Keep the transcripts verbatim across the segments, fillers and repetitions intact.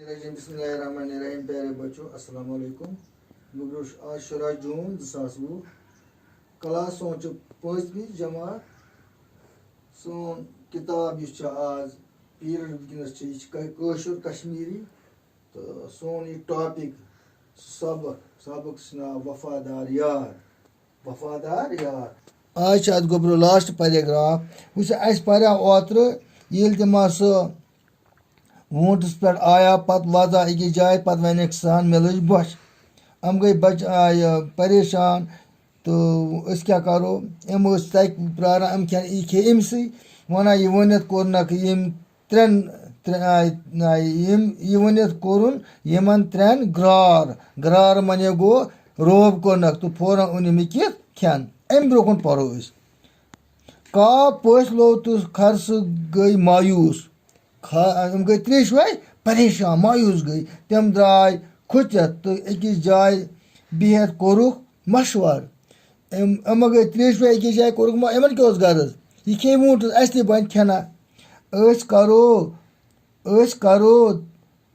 الرجیم۔ بسم اللہ الرحمن الرحیم۔ پیارے بچو، السلام علیکم۔ گوٚبرو، آز شُراہ جوٗن زٕ ساس وُہ۔ کلاس سون چھُ پٲنٛژمہِ جماعت۔ سون کِتاب یُس چھُ آز period وٕنکیٚنَس چھِ، یہِ چھِ کٲ-، کٲشُر کشمیٖری۔ تہٕ سون یہِ topic، سُہ سبق، سبق چھُ ناو وفادار یار۔ وفادار یار۔ آز چھِ اَتھ گوٚبرو last paragraph۔ وٕچھ، اَسہِ پَریو اوترٕ، ییٚلہِ تہِ ما سُہ ووٗنٛٹَس پٮ۪ٹھ آیا، پَتہٕ وَزا أکِس جایہِ، پَتہٕ وَنٮ۪کھ سان، "مےٚ لٔج بۄچھ۔" یِم گٔے بَچہٕ، آ، یہِ، پریشان۔ تہٕ أسۍ کیٛاہ کَرو؟ یِم ٲسۍ تَتہِ پرٛاران، یِم کھٮ۪ن، یہِ کھے أمۍ سٕے۔ وَنان، یہِ ؤنِتھ کوٚرنَکھ یِم ترٛٮ۪ن، ترٛےٚ، آ، آ، یِم، یہِ ؤنِتھ کوٚرُن یِمَن ترٛٮ۪ن گرٛار۔ گرٛار معنی گوٚو روب کوٚرنَکھ تہٕ فوراً اوٚن أمۍ یہِ کِتھ کھٮ۪ن۔ اَمہِ برٛونٛہہ کُن پَرو أسۍ۔ کاو پٔژھۍ لوٚو تہٕ خرسہٕ گٔے مایوٗس۔ کھا-، یِم گٔے ترٛیشوَے پریشان، مایوٗس گٔے۔ تِم درٛاے کھوٚژِتھ تہٕ أکِس جایہِ بِہِتھ کوٚرُکھ مشوَرٕ۔ یِم، یِمو گٔے ترٛیشوَے أکِس جایہِ کوٚرُکھ ما-، یِمَن کیٛاہ اوس غرض؟ یہِ کھیٚیہِ ووٗنٛٹَس، اَسہِ تہِ بَنہِ کھٮ۪نا۔ أسۍ کَرو، أسۍ کَرو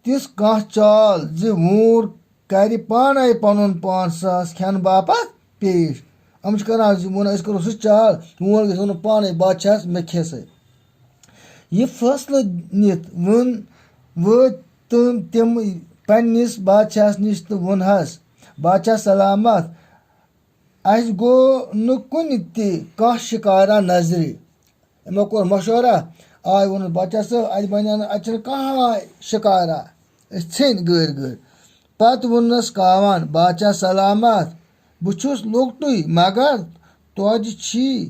تِژھ کانٛہہ چال زِ ووٗر کَرِ پانَے پَنُن پان ساس کھٮ۪نہٕ باپَتھ پیش۔ یِم چھِ کَران زِ ووٚن أسۍ کَرو سُہ چال، ووٗر گژھِ وَنُن پانَے، "بادشاہَس، مےٚ کھے سا۔" یہِ فٲصلہٕ نِتھ ووٚن، وٲتۍ تِم، تِم پنٛنِس بادشاہَس نِش تہٕ ووٚنہَس، "بادشاہ سلامت، اَسہِ گوٚو نہٕ کُنہِ تہِ کانٛہہ شِکارا نظرِ۔" یِمو کوٚر مشورہ، آے ووٚنُن، "بادشاہ صٲب، اَتہِ بَنیٛاو نہٕ، اَتہِ چھِنہٕ کانٛہہ شِکارا، أسۍ ژھیٚنۍ گٲرۍ گٲرۍ۔" پَتہٕ ووٚننَس کاوَن، "بادشاہ سلامت، بہٕ چھُس لۄکٹُے، مگر توتہِ چھی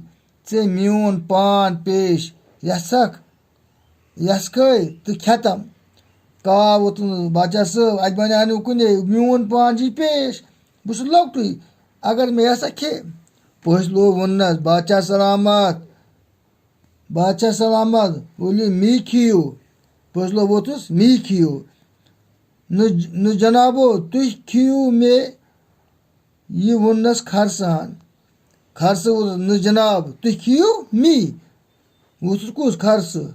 ژےٚ میون پان پیش یَژھکھ، یَژھکھے تہٕ کھٮ۪تَم؟" کاو ووٚتھُن، "بادشاہ صٲب، اَتہِ بَنیٛاو نہٕ کُنے، میون پان چھُے پیش، بہٕ چھُس لۄکٹُے، اگر مےٚ یَژھکھ کھے۔" پٔژھۍ لوگ ووٚننَس، "بادشاہ سلامت، بادشاہ سلامت، ؤلِو می کھیٚیِو۔" پٔژھۍ لوگ ووٚتھُس، "می کھیٚیِو۔" "نہٕ، نہٕ جنابو، تُہۍ کھیٚیِو مے۔" یہِ ووٚننَس خرسہٕ ہن۔ خرسہٕ ووٚتھُس، "نہٕ جناب، تُہۍ کھیٚیِو می۔" ووٚتھُس کُس؟ خرسہٕ۔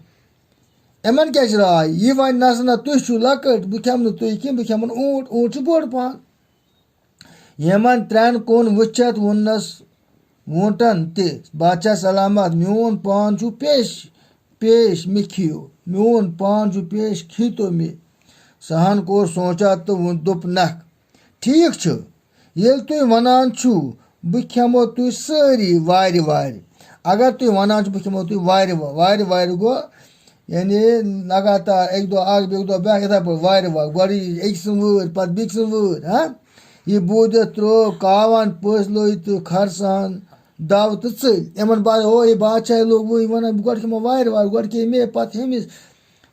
یِمَن کیٛاہ چھِ راے؟ یہِ وَنہِ، "نہ سا نہ، تُہۍ چھِو لۄکٕٹۍ، بہٕ کھٮ۪مہٕ نہٕ تُہۍ کینٛہہ، بہٕ کھٮ۪مَن اوٗنٹ، اوٗنٹ چھُ بوٚڑ پَہَن۔" یِمَن ترٛٮ۪ن کُن وٕچھِتھ ووٚننَس ووٗنٛٹَن تہِ، "بادشاہ سلامت، میون پان چھُ پیش، پیش، مےٚ کھیٚیِو، میون پان چھُ پیش، کھیٚیتو مےٚ۔" سہن کوٚر سونٛچا تہٕ ووٚن، دوٚپنَکھ، "ٹھیٖک چھُ، ییٚلہِ تُہۍ وَنان چھُو، بہٕ کھٮ۪مو تُہۍ سٲری وارِ وارِ۔" اگر تُہۍ وَنان چھِو، "بہٕ کھٮ۪مو تُہۍ وارِ وا-، وارِ وارِ" گوٚو، یعنی لگاتار اَکہِ دۄہ اَکھ، بیٚکہِ دۄہ بیٛاکھ، یِتھَے پٲٹھۍ وارِ وارِ، گۄڈٕ یی أکۍ سٕنٛز وٲرۍ، پَتہٕ بیٚکہِ سٕنٛز وٲرۍ، ہاں؟ یہِ بوٗزِتھ ترٛوو کاوَن پٔژھۍ لوٚگۍ تہٕ خرسان دَو تہٕ ژٔلۍ۔ یِمَن باسیو، "او، یہِ بادشاہ لوٚگ وۄنۍ وَنان، بہٕ گۄڈٕ کھٮ۪مو وارِ وارِ، گۄڈٕ کھیٚیہِ مےٚ، پَتہٕ ہُمِس،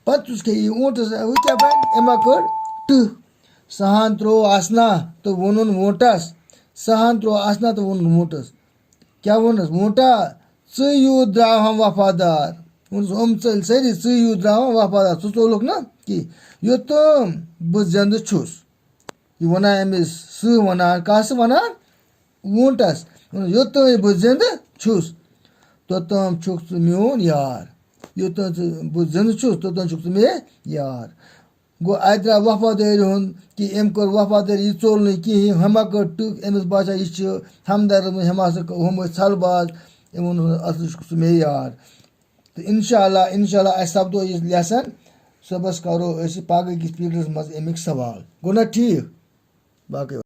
پَتہٕ ژٕ کھیٚیہِ یہِ اوٗنٛٹَس، وۄنۍ کیٛاہ بَنہِ؟" أمۍ ما کٔر ٹٕہہ۔ سہن ترٛوو اَسنا تہٕ ووٚنُن ووٗنٛٹَس، سہن ترٛوو اَسنا تہٕ ووٚنُن ووٗنٛٹَس، کیٛاہ ووٚنُس؟ "ووٗنٛٹا، ژٕے یوٗت درٛاو ہم وفادار۔" ووٚنُس، "یِم ژٔلۍ سٲری، ژٕے یوٗت درٛاو ہم وفادار، ژٕ ژوٚلُکھ نہ کینٛہہ۔ یوٚتام بہٕ زِندٕ چھُس۔" یہِ وَنان أمِس، سٕہہ وَنان، کَس وَنان؟ ووٗنٛٹَس۔ ووٚنُس، "یوٚتام بہٕ زِندٕ چھُس، توٚتام چھُکھ ژٕ میون یار۔ یوٚتام ژٕ، بہٕ زِندٕ چھُس، توٚتام چھُکھ ژٕ مےٚ یار۔" گوٚو، اَتہِ درٛاو وفادٲری ہُنٛد کہِ أمۍ کٔر وفادٲری، یہِ ژوٚل نہٕ کِہیٖنۍ، ہُمہ کٔر ٹٕکھ، أمِس باسیٛو یہِ چھِ ہمدرد، ہُم ہسا ہُم ٲسۍ ژھلہٕ باز، أمۍ ووٚن، "اَصلی چھُکھ ژٕ مےٚ یار۔" تہٕ اِنشاء اللہ، اِنشاء اللہ اَسہِ سَپدو یہِ lesson، صُبحَس کَرو أسۍ یہِ پَگہٕ کِس periodَس منٛز اَمِکۍ سوال۔ گوٚو نا ٹھیٖک؟ باقٕے